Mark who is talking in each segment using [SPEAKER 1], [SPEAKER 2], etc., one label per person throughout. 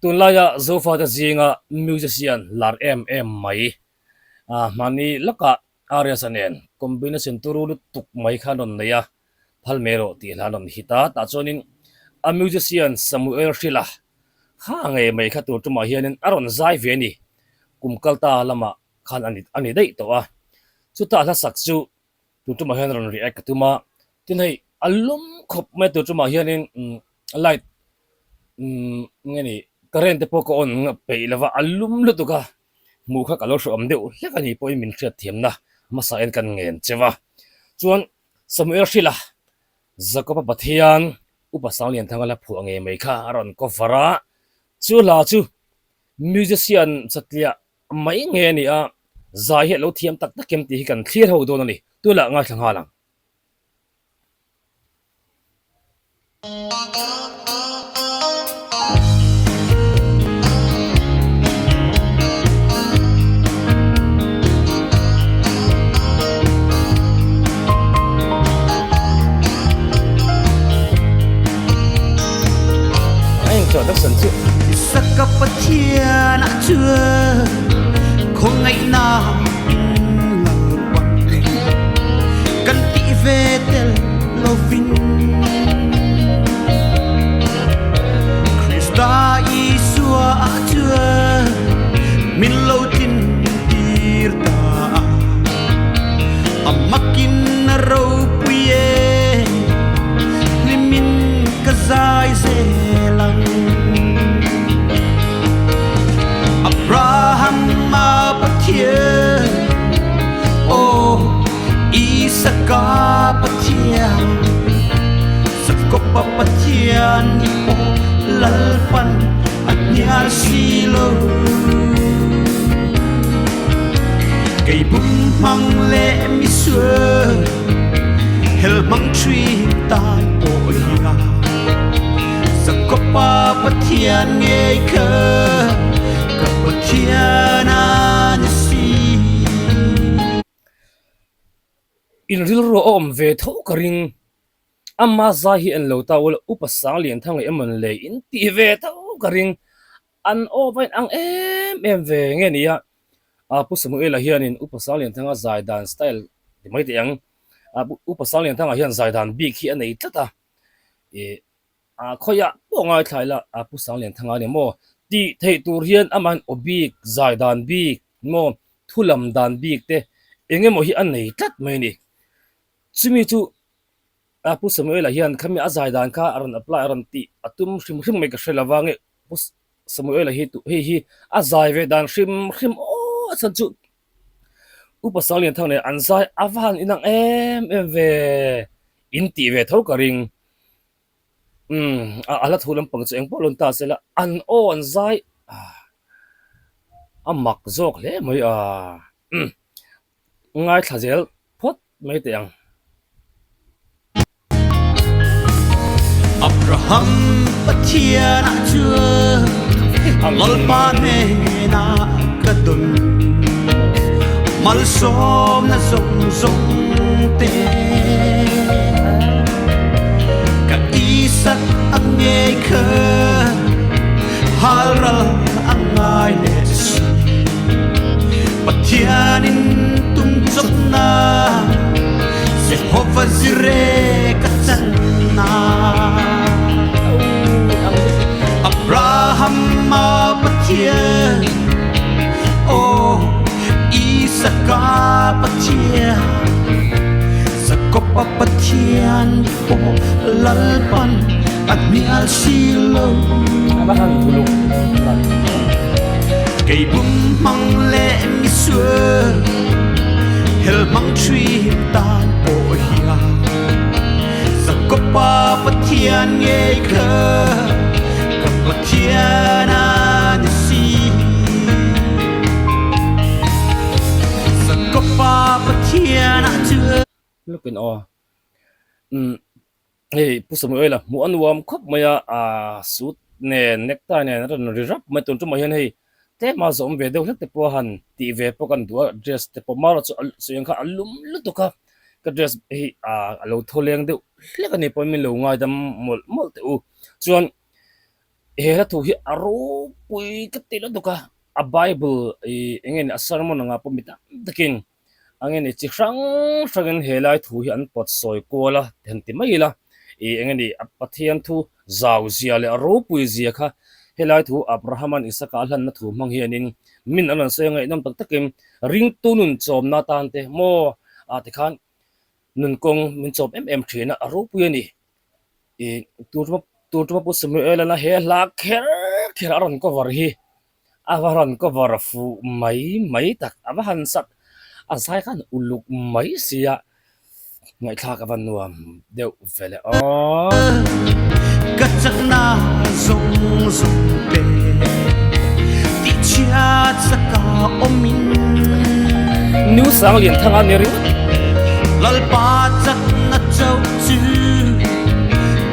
[SPEAKER 1] Tunlaia Zofate zinga musician lar em em mai hmani lakah Ariasa nen combination turu lutuk mai kha an rawn nei a, phal mai rawh tih hla an rawn hit a, tah chuanin a musician Samuel Hrila kha ngei mai kha tur tumah hianin a rawn zai ve a ni, kum kalta lamah khan a ni daih tawh a, chutah hla sak chu Tun tumah hian rawn react ka tum a, tin hei a lum khawp mai tun tumah hianin umm light umm nge ni current te pawh ka on peih lo va, a lum lutuk a, hmuh kha ka lo hreawm deuh hlek a ni pawhin min hriat thiamna hmasa en kan ngen cheu a. Chuan Samuel Hrila Jakob-a Pathian Upa Sanglianthanga la phuah ngei mai kha a rawn cover a, chu hla chu musician satliah Mai nge a ni a, zai hi a lo thiam tak tak em tih hi kan thlir ho dawn a ni. Tunah ngaithla nghal ang. A introduction chu.
[SPEAKER 2] Saka Pathian ah chuan khawngaihna in Lalpan kan tih ve tel lovin Krista Isua ah chuan min lo tlin tir ta a, a makin a ropui e, hlimin ka zai zel ang. Abraham a Pathian, aw Isaka Pathian, Jakob-a Pathian ni pawh Lalpan a hnial si lo. Kei bum hmang leh misual hel hmang ṭhin tan pawh hian Jakob-a Pathian ngei kha ka Pathian a ni si.
[SPEAKER 1] In rilru a awm ve tho ka ring. Ama zai hi en lo ta ula Upa Sanglianthanga emawn le in tih ve tho ka ring. An aw va inang em em ve nge nia. Pu Samuela hianin Upa Sanglianthanga zai dan style ti mai teh ang. Upa Sanglianthanga hian zai dan bik hi a nei tlat a. Ih khawiah pawh ngaithla ila Pu Sanglianthanga a ni maw tih theih tur hian amahin aw bik, zai dan bik maw, thu lam dan bik te eng emaw hi a nei tlat mai a ni. Chumi chu Pu Samuela hian khami a zai dan kha a rawn apply a rawn tih a tum hrim hrim mai ka hre lova nge Pu Samuela hi hei hi a zai ve dan hrim hrim aw a chhan chu Upa Sanglianthang nen an zai a va han inang em em ve in tih ve tho ka ring. Umm a hla thu lampang chu engpawh lo ni ta sela an aw an zai a mak zawk hle mai a umm. Ngaithla zel phawt mai teh ang.
[SPEAKER 2] Abraham Pathian ah chuan Lalpa hnenah ka dawn malsawmna zawng zawng te ka Isak a ngei kha halral a ngai leh si. Pathianin tum chawpna Jehovah Jireh ka channa Abraham a Pathian aw Isaka Pathian Jakob a Pathian pawh Lalpan a hnial si lo. Kei bum hmang leh misual hel hmang ṭhin tan pawh hian Jakob-a Pathian ngei kha ka Pathian a ni si. Jakob-a Pathian ah chuan.
[SPEAKER 1] Lukin aw. Umm hei Pu Samuela hmuh a nuam khawp mai a, aaa suit nen necktie nen a rawn ri rap mai tun tumah hian hei tlem a zawm ve deuh hlek te pawh a han tih ve pawh kan duh a dress te pawh marawh chu sawi ang kha a lum lutuk a ka dress hi aaa a lo thaw leng deuh hlek a ni pawhin min lo ngaidam mawlh mawlh teh u chuan. He hla thu hi a ropui ka ti lutuk a, a bible ih eng nge ni a sermon anga pawh mi tam takin a nge ni chi hrang hrangin he lai thu hi an pawt sawi kual a han ti mai ila ih eng nge ni a Pathian thu zau zia leh a ropui zia kha helai thu Abraham-a'n Isaka a hlanna thu hmang hianin min an rawn sawi a ngaihnawm tak takin ringtu nun chawmna atan te maw ah tikhan nun kawng min chawm em em thin a a ropui a ni. Ih tur tuma Pu Samuel-a he hla kher kher a rawn cover hi a va rawn cover fuh mai mai tak a va han sat a zai khan uluk mai sia ngaihthlak a va nuam deuh ve le aw.
[SPEAKER 2] Ka chakna zawng zawng te tihchhiat saka awmin.
[SPEAKER 1] New Sanglianthanga ni ringawt.
[SPEAKER 2] Lalpa chakna chauh chu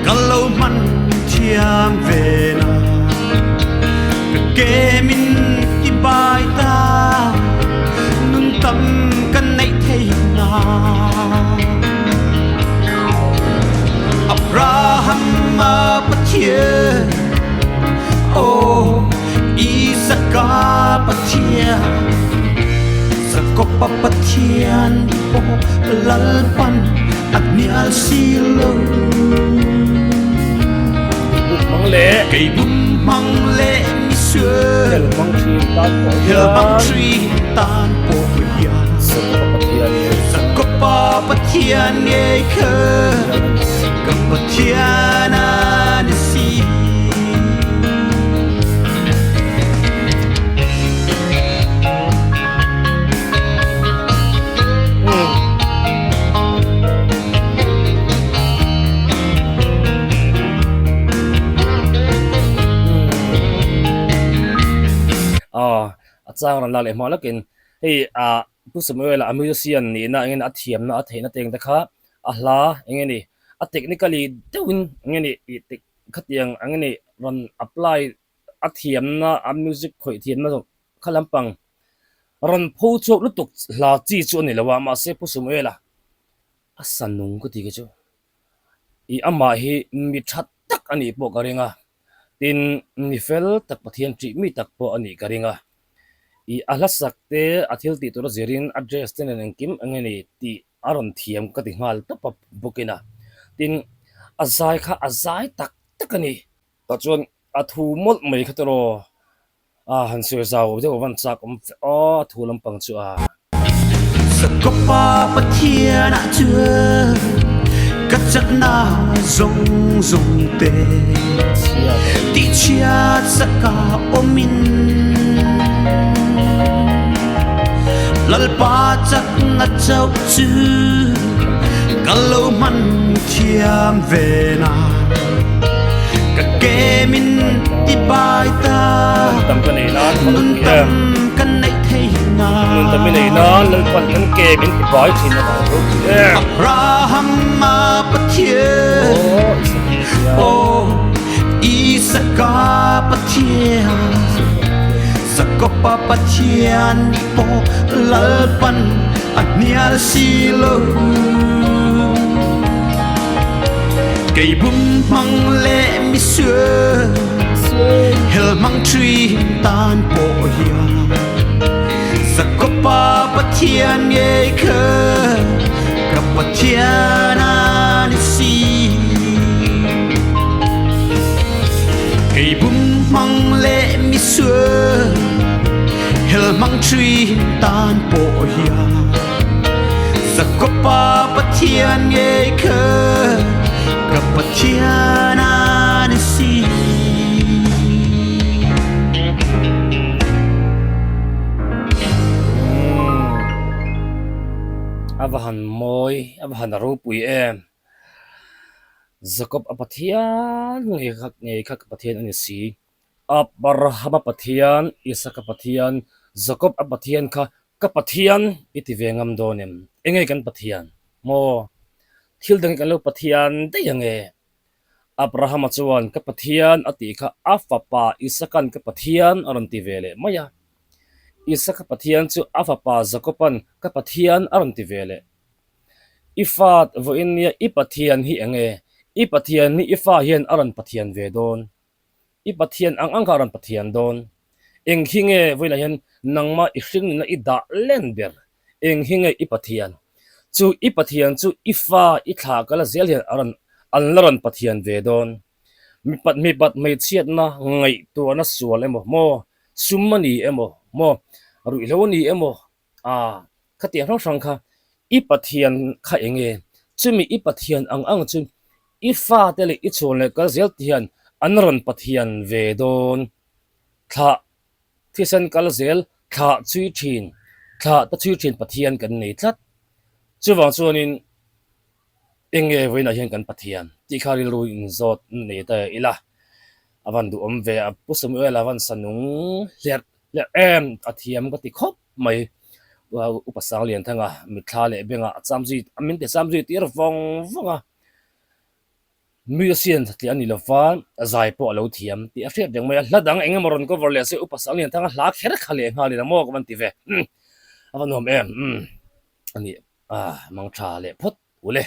[SPEAKER 2] ka lo hman thiam ve na. Ka ke min ti bai ta nun tam ka neih thei na. Abraham a Pathian, aw Isaka Pathian, Jakob-a Pathian pawh Lalpan a hnial si lo. Kei bum hmang leh mi sual.
[SPEAKER 1] Hel hmang thin tan pawh hian.
[SPEAKER 2] Hel hmang thin tan pawh hian.
[SPEAKER 1] Jakob-a Pathian ngei
[SPEAKER 2] Jakob-a Pathian ngei kha ka Pathian a ni si.
[SPEAKER 1] Aw a chang rawn la leh hma lawkin hei ah Pu Samuel-a a musician nihna engin a thiamna a theihna te engte kha a hla enge ni a technically deuhin enge ni ih khatiang enge ni rawn apply a thiamna a music khawih thiamna zawng kha lampang rawn pho chhuak lutuk hla chi chu a ni lo a mahse Pu Samuel-a a sa nung ka ti kha chu ih amah hi mi tha tak a nih pawh ka ring a tin mi fel tak Pathian ṭih mi tak pawh a nih ka ring a ih a hla sak te a thil tih tur a zirin a dress te nen engkim eng nge ni tih a rawn thiam ka ti nghal tawp a bawkin a tin a zai kha a zai tak tak a ni. Tah chuan a thu mawlh mai kha tiraw a han sawi zau deuh van chak awm fe aw a thu lampang chu a.
[SPEAKER 2] Jakob-a Pathianah chuan ka chakna zawng zawng te tihchhiat saka awmin Lalpa chakna chauh chu ka lo hman thiam ve na. Ka ke min ti bai ta
[SPEAKER 1] Nun tam ka nei nan
[SPEAKER 2] Nun tam ka neih thei na
[SPEAKER 1] Nun tam i nei nan Lalpan kan ke min ti bai thin a vang ropui em
[SPEAKER 2] Abraham a Pathian Oh Isaka Pathian Jakob-a Pathian pawh Lalpan a hnial si lo. Kei bum hmang leh mi sual hel hmang thin tan pawh hian Jakob-a Pathian ngei kha ka Pathian a ni si. Kei bum hmang leh mi sual hel hmang thin tan pawh hian Jakob-a Pathian ngei kha ka Pathian a ni si.
[SPEAKER 1] A va han mawi, a va han ropui em. Jakob a Pathian ngei kha ngei kha ka Pathian a ni si. Abraham-a Pathian, Isaka Pathian, Jakob-a Pathian kha ka Pathian i ti ve ngam dawn em? Enge kan Pathian? Maw? Thil dang hi kan lo Pathian daih ang e. Abraham-a chuan ka Pathian a tih kha a fapa Isaka'n ka Pathian a rawn ti ve leh mai a. Isaka Pathian chu a fapa Jakob-a'n ka Pathian a rawn ti ve leh. I fa vawiin nia i Pathian hi enge? I Pathian hi i fa hian a rawn Pathian ve dawn. I Pathian ang ang kha a rawn Pathian dawn. Eng hi nge vawiinah hian nangmah i hringnunna i dah len ber? Eng hi nge i Pathian? Chu i Pathian chu i fa i thla kal zel hian a rawn an la rawn Pathian ve dawn. Mipat mipat hmeichhiatna ngaihtuahna sual emaw maw, sum a ni emaw maw, ruihhlo a ni emaw ah khatiang hrang hrang kha i Pathian kha eng nge? Chumi i Pathian ang ang chu i fate leh i chhuan leh kal zel te hian an rawn Pathian ve dawn. Thlah thisen kal zel thlah chhui thin, thlah ta chhui thin Pathian kan nei tlat. Chuvang chuanin eng nge vawiinah hian kan Pathian tih kha rilru inzawt nei ta ila a van duhawm ve a, Pu Samuel a van sa nung hlerh hlerh em a thiam ka ti khawp mai. Upa Sanglianthanga mitthla leh bengah a cham zui a min ti cham zui tir vawng vawng a. Musician tih a ni lo va, zai pawh a lo thiam tih a hriat reng mai a, hla dang eng emaw rawn cover leh se Upa Sanglianthanga hla kher kha leh nghal ila maw ka van ti ve, a va nuam em a ni, mang tha leh phawt ule.